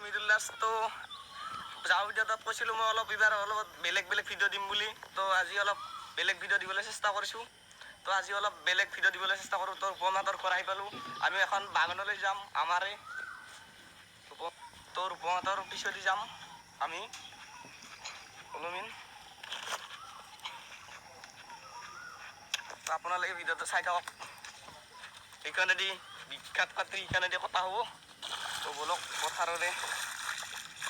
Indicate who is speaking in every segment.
Speaker 1: মৃদুল দাস। তো যাওঁ ভিডিঅ'ত কৈছিলোঁ মই অলপ এইবাৰ অলপ বেলেগ বেলেগ ভিডিঅ' দিম বুলি। তো আজি অলপ বেলেগ ভিডিঅ' দিবলৈ চেষ্টা কৰিছোঁ। তো আজি অলপ বেলেগ ভিডিঅ' দিবলৈ চেষ্টা কৰোঁ। তো ৰূপমাহঁতৰ ঘৰ আহি পালোঁ, আমি এখন বাগানলৈ যাম আমাৰে। তো ৰূপমাহঁতৰ পিছদি যাম আমি অলমিন। তো আপোনালোকে ভিডিঅ'টো চাই থাকক। এইখনেদি বিখ্যাত পাত্ৰী এইখনেদি কথা হ'ব। তো ব'লক পথাৰৰে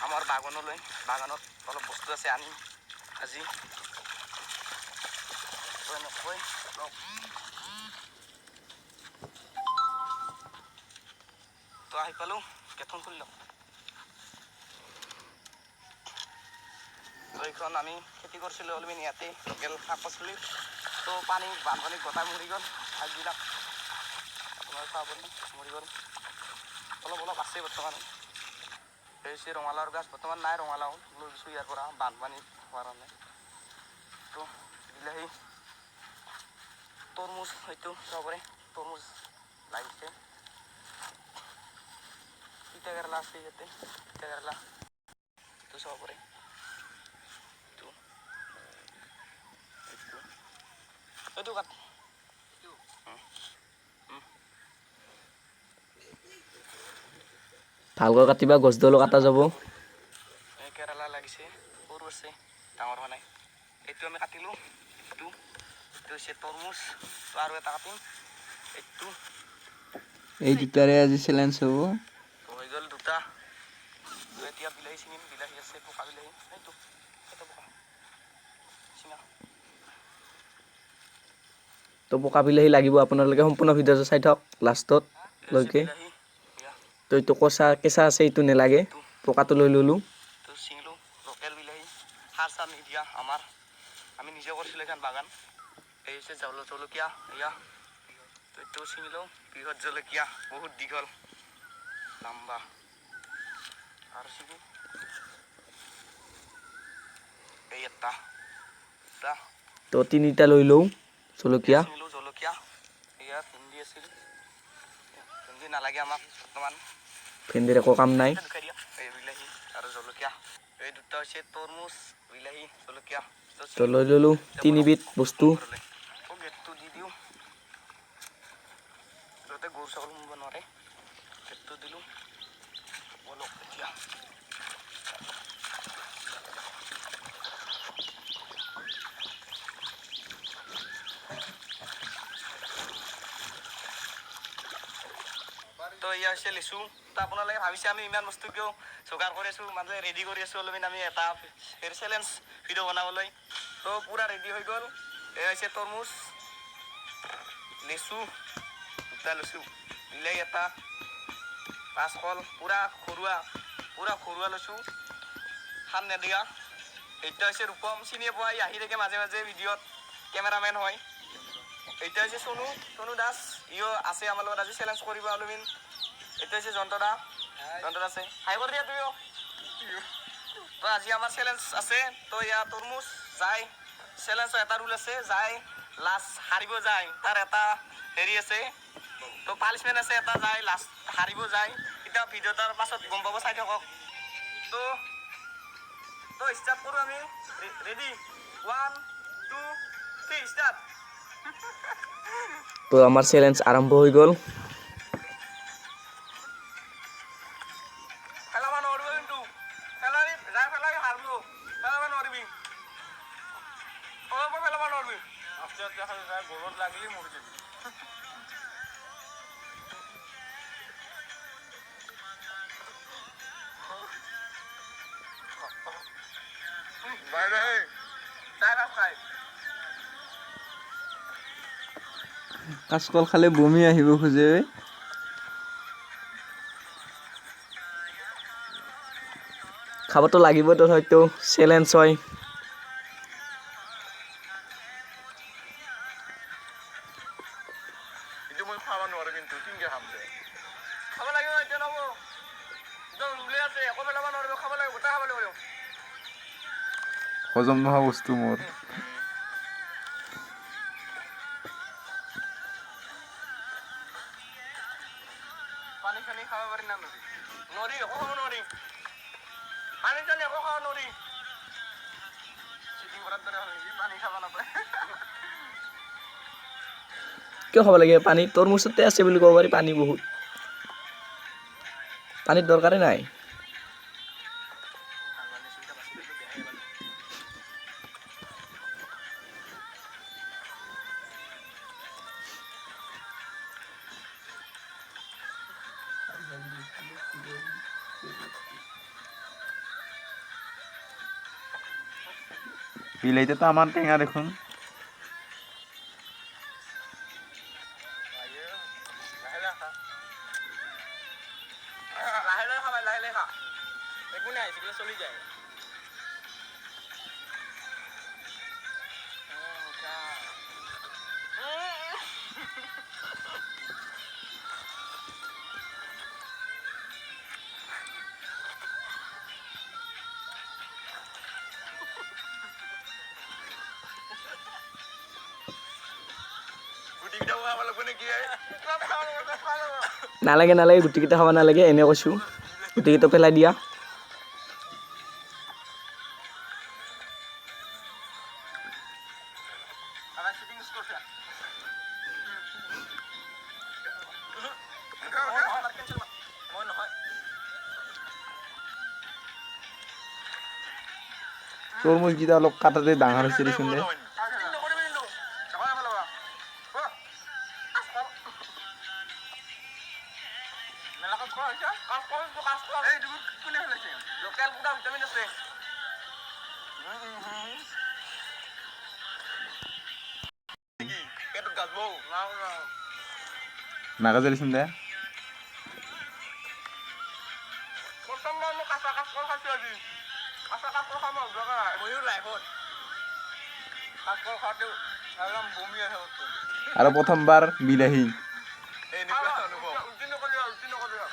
Speaker 1: আমাৰ বাগানলৈ, বাগানত অলপ বস্তু আছে আনিম আজি। তো এনেকৈ লওক। তো আহি পালোঁ, গেটখন খুলি লওক। তো এইখন আমি খেতি কৰিছিলোঁ অলপমান ইয়াতে লোকেল শাক পাচলি। তো পানী বানপানী গোটাই মৰি গ'ল শাকবিলাক, আপোনাৰ চাব মৰি গ'ল। অলপ অলপ আছে বৰ্তমান। এই হৈছে ৰঙালাওৰ গাছ, বৰ্তমান নাই ৰঙালাও, লৈ গৈছোঁ ইয়াৰ পৰা বানপানী হোৱাৰ কাৰণে। তো বিলাহী, তৰমুজ, সেইটো চাব পাৰে, তৰমুজ লাগিছে। তিতা কেৰেলা আছে ইয়াতে, তিতা কেৰেলা এইটো চাব পাৰে। এইটো এইটো এইটো কাট।
Speaker 2: ভালকৈ কাটিবা, গছডালো কাটা যাব।
Speaker 1: এই কেৰেলা লাগিছে, সৰু আছে, ডাঙৰ হোৱা নাই। এইটো আমি কাটিলোঁ। এইটো এইটো হৈছে তৰমুজ। তো আৰু এটা কাটিম, এইটো।
Speaker 3: এই দুটাৰে আজি চেলেঞ্জ হ'ব।
Speaker 1: তো হৈ গ'ল দুটা। তো এতিয়া বিলাহী ছিঙিম, বিলাহী আছে, পকা বিলাহী। এইটো এইটো পকা, ছিঙা।
Speaker 2: তো পকা বিলাহী লাগিব, আপোনালোকে সম্পূৰ্ণ ভিডিঅ'টো চাই থাকক লাষ্টত
Speaker 1: এইটো হৈছে
Speaker 2: লৈকে।
Speaker 1: বিলাহী এয়া।
Speaker 2: তো এইটো কচা কেঁচা আছে, এইটো নেলাগে, পকাটো লৈ ল'লোঁ।
Speaker 1: তো ছিঙিলোঁ লোকেল বিলাহী, সাৰ চাৰ নিদিয়া আমাৰ, আমি নিজে কৰিছিলোঁ এখন বাগান। এই হৈছে জলকীয়া এয়া। তো এইটো ছিঙিলোঁ, বৃহৎ জলকীয়া, বহুত দীঘল লম্বা। আৰু ছিঙো এই এটা দুটা।
Speaker 2: তো তিনিটা লৈ লওঁ জলকীয়া।
Speaker 1: ছিঙিলোঁ জলকীয়া। এয়া ভেন্দি আছিল, ভেন্দি নালাগে আমাক বৰ্তমান।
Speaker 2: ভেন্দিৰ একো কাম নাই।
Speaker 1: দুখাই দিয়া। এই বিলাহী আৰু জলকীয়া, এই দুটা হৈছে তৰমুজ, বিলাহী, জলকীয়া।
Speaker 2: তো লৈ ল'লোঁ তিনিবিধ বস্তু।
Speaker 1: গেটটো দি দিওঁ যাতে গৰু ছাগল সোমাব নোৱাৰে। গেটটো দিলোঁ, ব'লক এতিয়া। তো এয়া হৈছে লিচু। তো আপোনালোকে ভাবিছে আমি ইমান বস্তু কিয় যোগাৰ কৰি আছোঁ, মানে ৰেডি কৰি আছোঁ অলপমান আমি এটা হেৰি চেলেঞ্জ ভিডিঅ' বনাবলৈ। তো পূৰা ৰেডি হৈ গ'ল। এয়া হৈছে তৰমুজ, লিচু দুটা, লিচু, বিলাহী এটা, কাচকল, পূৰা ঘৰুৱা, পূৰা ঘৰুৱা লৈছোঁ, সাৰ নিদিয়া। এইটো হৈছে ৰূপম, চিনিয়ে পোৱা, ই আহি থাকে মাজে মাজে ভিডিঅ'ত, কেমেৰামেন হয়। এইটো হৈছে সোণু, সোণু দাস, ইও আছে আমাৰ লগত আজি চেলেঞ্জ কৰিব অলপমান। এইটো হৈছে জয়ন্ত দা, জয়ন্ত দা আছে, হাই কৰি দিয়া তুমিও। তো আজি আমাৰ চেলেঞ্জ আছে। তো ইয়াৰ তৰমুজ যায়, চেলেঞ্জৰ এটা ৰুল আছে, যায় লাষ্ট হাৰিব যায় তাৰ এটা হেৰি আছে, তো পানিছমেণ্ট আছে এটা, যায় লাষ্ট হাৰিব যায়। এতিয়া ভিডিঅ'টাৰ পাছত গম পাব, চাই থাকক। তো তো ষ্টাৰ্ট কৰোঁ আমি, ৰেডি, 1 2 3 ষ্টাৰ্ট।
Speaker 2: তো আমাৰ চেলেঞ্জ আৰম্ভ হৈ গ'ল।
Speaker 1: খেলাব নোৱাৰিব কিন্তু, খেলাবি যাই খেলাবি হাৰিব, খেলাব নোৱাৰিবি, অলপো খেলাব নোৱাৰিবি।
Speaker 4: আস্তে আস্তে খালি যায়, গলত লাগলি মৰি যাবি। বাইরে
Speaker 1: যাই ভাত খাই।
Speaker 3: কাচকল খালে বমি আহিব খোজে।
Speaker 2: খাবতো লাগিব, তো হয়তো চেলেঞ্জ হয়।
Speaker 4: কিন্তু মই খাব নোৱাৰো, কিন্তু কিনকে খাম দে।
Speaker 1: খাব লাগিব এতিয়া, নহ'ব, একদম ৰুলে আছে, একো পেলাব নোৱাৰিব, খাব লাগিব, গোটাই খাব লাগিব।
Speaker 4: হজম নোহোৱা বস্তু মোৰ।
Speaker 1: পানী চানী খাব পাৰি না? নদী নদী একো খাব নোৱাৰি। খাব নোৱাৰি। চিটিং কৰাৰ দৰে হ'ল নেকি? পানী খাব নাপায়।
Speaker 2: কিয় খাব লাগে পানী? তৰমুজতে আছে বুলি ক'ব পাৰি পানী বহুত। পানীৰ দৰকাৰেই নাই।
Speaker 4: বিলাহীটো আমাৰ টেঙা দেখোন।
Speaker 1: লাহে লাহে খা, লাহে লাহে খাবা, লাহে লাহে খা। একো নাই, সেইবিলাক চলি যায়। গুটিকেইটাও খাব লাগিব নেকি?
Speaker 2: নালাগে নালাগে, গুটিকেইটা খাব নালাগে, এনে কৈছোঁ। গুটিকেইটা পেলাই দিয়া।
Speaker 1: আমাৰ চিটিং কৰিছে। মই নহয়।
Speaker 4: তৰমুজকেইটা অলপ কাটাতে ডাঙৰ হৈছে দেচোন দে।
Speaker 1: চিটিং নকৰিবি কিন্তু। লোকেল পুৰা ভিটামিন আছে। পেটত গাজব।
Speaker 4: নাগাজে দেচোন দে।
Speaker 1: প্ৰথমবাৰ মই কাঁচা কাচকল খাইছোঁ আজি। কাঁচা কাচকল খাব দৰকাৰ নাই। ময়ো লাইফত কাচকল খাওঁতেও একদম বমি আহে।
Speaker 4: আৰু প্ৰথমবাৰ বিলাহী।
Speaker 1: এনেকুৱা অনুভৱ। উল্টি নকৰিবা, উল্টি নকৰিবা।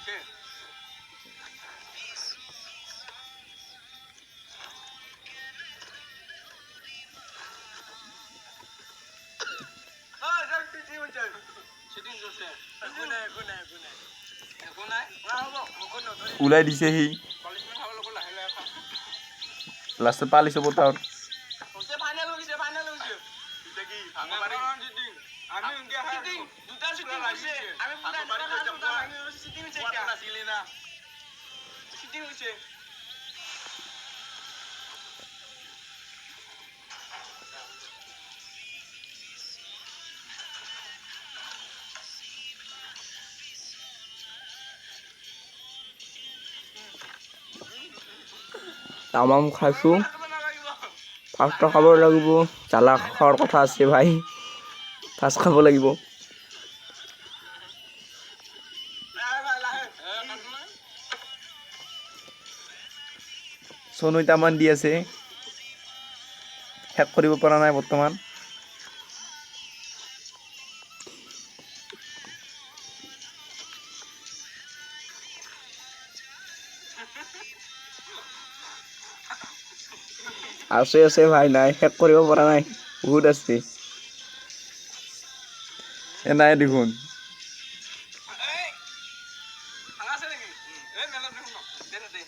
Speaker 1: কি? একো নাই, একো নাই, একো নাই, একো নাই। হ'ব, মুখত নধৰি।
Speaker 4: ওলাই দিছে সি।
Speaker 1: পালিচমেণ্ট খাব লাগিব, লাহে লাহে খা।
Speaker 4: লাষ্টত পালিছ হ'ব তাৰ।
Speaker 1: ফাইনেল হৈছে, ফাইনেল হৈছে। এতিয়া কি ভাঙব পাৰি? আমি চিটিং, দুটা চিটিং হৈছে। আমি পুৰা এনেকুৱা খালো, দুটা ভাঙি গৈছে, চিটিং হৈছে এতিয়া। নাছিলে না। চিটিং হৈছে।
Speaker 2: তামাম খাইছোঁ। ফাৰ্ষ্ট খাব লাগিব, জ্বালা খোৱাৰ কথা আছে ভাই, ফাৰ্ষ্ট খাব লাগিব।
Speaker 1: লাহে লাহে।
Speaker 4: ছনৈটামান দি আছে, শেষ কৰিব পৰা নাই বৰ্তমান।
Speaker 2: আছে আছে ভাই, নাই, শেষ কৰিব পৰা নাই, বহুত আছে।
Speaker 4: এ নাই দেখোন।
Speaker 1: ভাঙা আছে নেকি? এই মেলত দেখোন দে দে।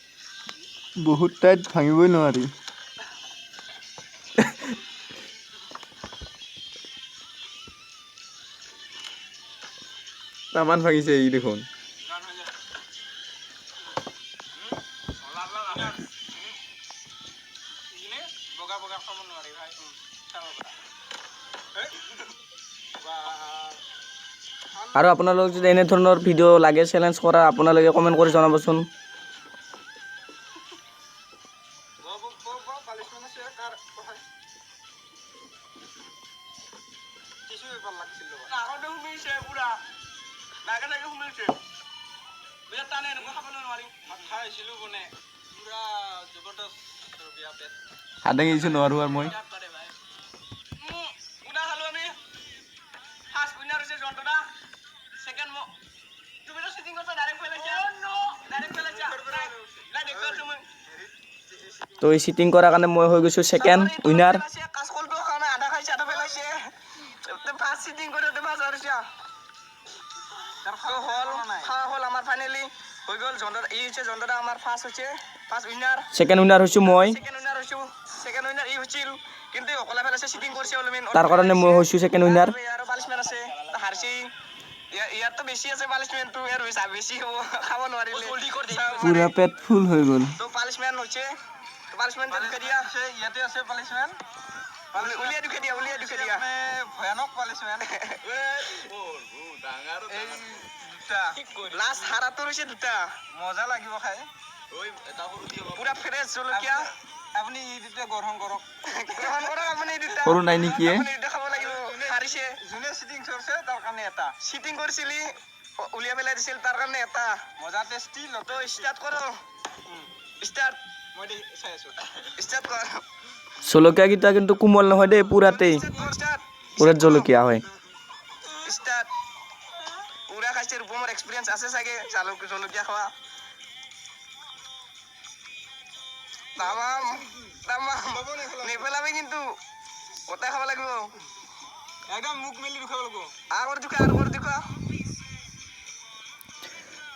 Speaker 3: বহুত টাইট, ভাঙিবই নোৱাৰি।
Speaker 4: তামান ভাঙিছে ই দেখোন।
Speaker 1: গান হৈ যায়। বগা বগা খাব নোৱাৰি ভাই। চাব পৰা।
Speaker 2: আৰু আপোনালোক যদি এনেধৰণৰ ভিডিঅ' লাগে চেলেঞ্জ কৰা, আপোনালোকে কমেণ্ট কৰি জনাবচোন।
Speaker 1: আগতে সোমাইছে পুৰা নাকে নাকে সোমাইছে। বিৰাট টানে, এনেকুৱা খাবলৈ নোৱাৰি। ভাত খাই আহিছিলোঁ বনে পুৰা জবৰদস্ত বিয়া পেট।
Speaker 4: হাত দাঙি দিছোঁ, নোৱাৰোঁ আৰু মই।
Speaker 1: বিৰাট পাৰে ভাই। পুৰা খালোঁ আমি। ফাৰ্ষ্ট উইনাৰ হৈছে জন্টুদা, ছেকেণ্ড ম। তুমিতো চিটিং কৰিছা, ডাইৰেক্ট পেলাইছা, ডাইৰেক্ট পেলাইছা। নাই দেখুৱাইছোঁ মই।
Speaker 2: তো এই চিটিং কৰাৰ কাৰণে মই হৈ গৈছোঁ ছেকেণ্ড উইনাৰ।
Speaker 1: কাচকলটো খোৱা নাই, আধা খাইছে, আধা পেলাইছে। ফাৰ্ষ্ট চিটিং কৰি ফাৰ্ষ্ট হাৰিছা। তো হ'ল, খোৱা হ'ল আমাৰ, ফাইনেলি হৈ গ'ল। জন্দা ই হৈছে, জন্দা আমাৰ ফাৰ্ষ্ট হৈছে, ফাৰ্ষ্ট উইনাৰ।
Speaker 2: ছেকেণ্ড উইনাৰ হৈছোঁ মই।
Speaker 1: ছেকেণ্ড উইনাৰ হৈছোঁ। ছেকেণ্ড উইনাৰ ই হৈছিল, কিন্তু অকলে পেলাইছে, চিটিং কৰিছে অলপমান।
Speaker 2: তাৰ কাৰণে মই হৈছোঁ ছেকেণ্ড উইনাৰ।
Speaker 1: আৰু পানিছমেণ্ট আছে, হাৰছি। ইয়াৰতো বেছি আছে পানিছমেণ্টটো, ইয়াৰ বেছি হ'ব, খাব নোৱাৰিলে।
Speaker 3: পুৰা পেট ফুল হৈ গ'ল।
Speaker 1: তো পানিছমেণ্ট হৈছে, পানিছমেণ্ট দুখে দিয়া।
Speaker 4: ইয়াতে আছে পালিচমেণ্ট।
Speaker 1: উলিয়াই দুখে দিয়া, উলিয়াই দুখে দিয়া।
Speaker 4: ভয়ানক পালিচমেণ্ট। এই দুটা।
Speaker 1: লাষ্ট হাৰাটো হৈছে দুটা।
Speaker 4: মজা লাগিব খাই।
Speaker 1: পুৰা ফ্ৰেছ জলকীয়া।
Speaker 4: আপুনি ই দুটা গ্ৰহণ কৰক।
Speaker 1: গ্ৰহণ কৰক আপুনি এই দুটা।
Speaker 3: সৰু নাই নেকি এ?
Speaker 1: আপুনি এই দুটা খাব লাগিব, হাৰিছে।
Speaker 4: যোনে চিটিং কৰিছে তাৰ কাৰণে এটা।
Speaker 1: চিটিং কৰিছিলি, উলিয়াই পেলাই দিছিল, তাৰ কাৰণে এটা।
Speaker 4: মজা টেষ্টি।
Speaker 1: তো ষ্টাৰ্ট কৰ, ষ্টাৰ্ট।
Speaker 4: মই চাই আছো।
Speaker 1: ষ্টাৰ্ট কৰ।
Speaker 2: জলকীয়াকেইটা কিন্তু কোমল নহয় দেই, পুৰাতেই
Speaker 1: ষ্টাৰ্ট কৰ, ষ্টাৰ্ট।
Speaker 2: পুৰাত জলকীয়া হয়।
Speaker 1: ষ্টাৰ্ট। পুৰা খাইছে ৰূপমৰ, এক্সপিৰিয়েঞ্চ আছে চাগে জালুক জলকীয়া খোৱা। তামাম তামাম নেপেলাবি কিন্তু, গোটাই খাব লাগিব।
Speaker 4: একদম মুখ মেলি দুখাব লাগিব।
Speaker 1: আৰু দুখা, আৰু দুখা।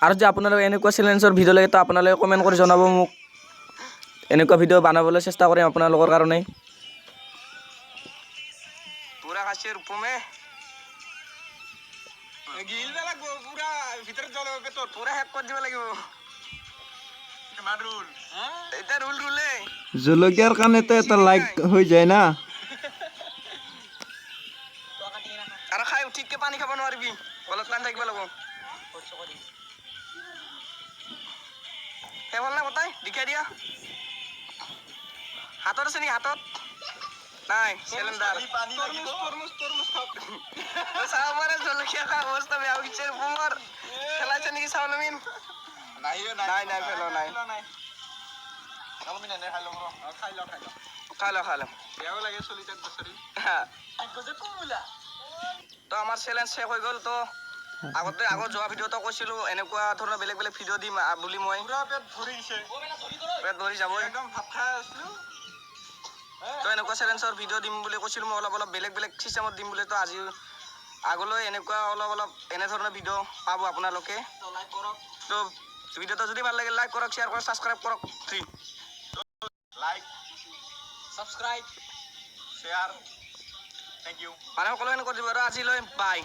Speaker 2: আৰু যে আপোনালোকে এনেকুৱা চেলেঞ্জৰ ভিডিঅ' লাগে, তো আপোনালোকে কমেণ্ট কৰি জনাব মোক। এনেকুৱা ভিডিঅ' বনাবলৈ চেষ্টা কৰিম আপোনালোকৰ কাৰণে।
Speaker 1: পুৰা খাইছে ৰূপমে।
Speaker 4: গিলিব লাগিব পুৰা, ভিতৰত যাব লাগিব পেটত।
Speaker 1: পুৰা শেষ কৰি দিব লাগিব।
Speaker 4: কিমান ৰোল?
Speaker 1: এতিয়া ৰোল ৰোলে।
Speaker 3: জলকীয়াৰ কাৰণেতো এটা লাইক হৈ যায় না।
Speaker 1: আৰু খাই উঠিকে পানী খাব নোৱাৰিবি, গলত পানী থাকিব লাগিব। শেষ হ'ল না গোটাই? দেখাই দিয়া। হাতত আছে নেকি? হাতত নাই চিলিণ্ডাৰ।
Speaker 4: তৰমুজ, তৰমুজ, তৰমুজ খাওক।
Speaker 1: চাব পাৰে, জলকীয়া খোৱা অৱস্থা বেয়া হৈছে ৰূপমৰ। খেলাইছে নেকি চাউলমিন?
Speaker 4: নাই।
Speaker 1: নাই, নাই, পেলোৱা নাই।
Speaker 4: নাই। খাই লওঁ, খাই লওঁ।
Speaker 1: খাই ল, খাই ল।
Speaker 4: বেয়াও লাগে চলিতাক বছৰি।
Speaker 1: তো আমাৰ চেলেঞ্জ শেষ হৈ গ'ল। তো আগতে আগত যোৱা ভিডিঅ'টো কৈছিলোঁ, এনেকুৱা ধৰণৰ বেলেগ বেলেগ ভিডিঅ' দিম বুলি মই।
Speaker 4: পুৰা পেট ভৰি গৈছে।
Speaker 1: পেট ভৰি যাবই।
Speaker 4: একদম ভাত খাই আছিলো।
Speaker 1: তো এনেকুৱা চেলেঞ্জৰ ভিডিঅ' দিম বুলি কৈছিলোঁ মই, অলপ অলপ বেলেগ বেলেগ চিষ্টেমত দিম বুলি। তো আজি আগলৈ এনেকুৱা অলপ অলপ এনেধৰণৰ ভিডিঅ' পাব আপোনালোকে।
Speaker 4: লাইক কৰক।
Speaker 1: তো ভিডিঅ'টো যদি ভাল লাগে, লাইক কৰক, শ্বেয়াৰ কৰক, ছাবস্ক্ৰাইব কৰক। Three.
Speaker 4: Like, subscribe, share, thank you.
Speaker 1: মানে সকলোৱে এনেকুৱা দিব। আৰু আজিলৈ বাই।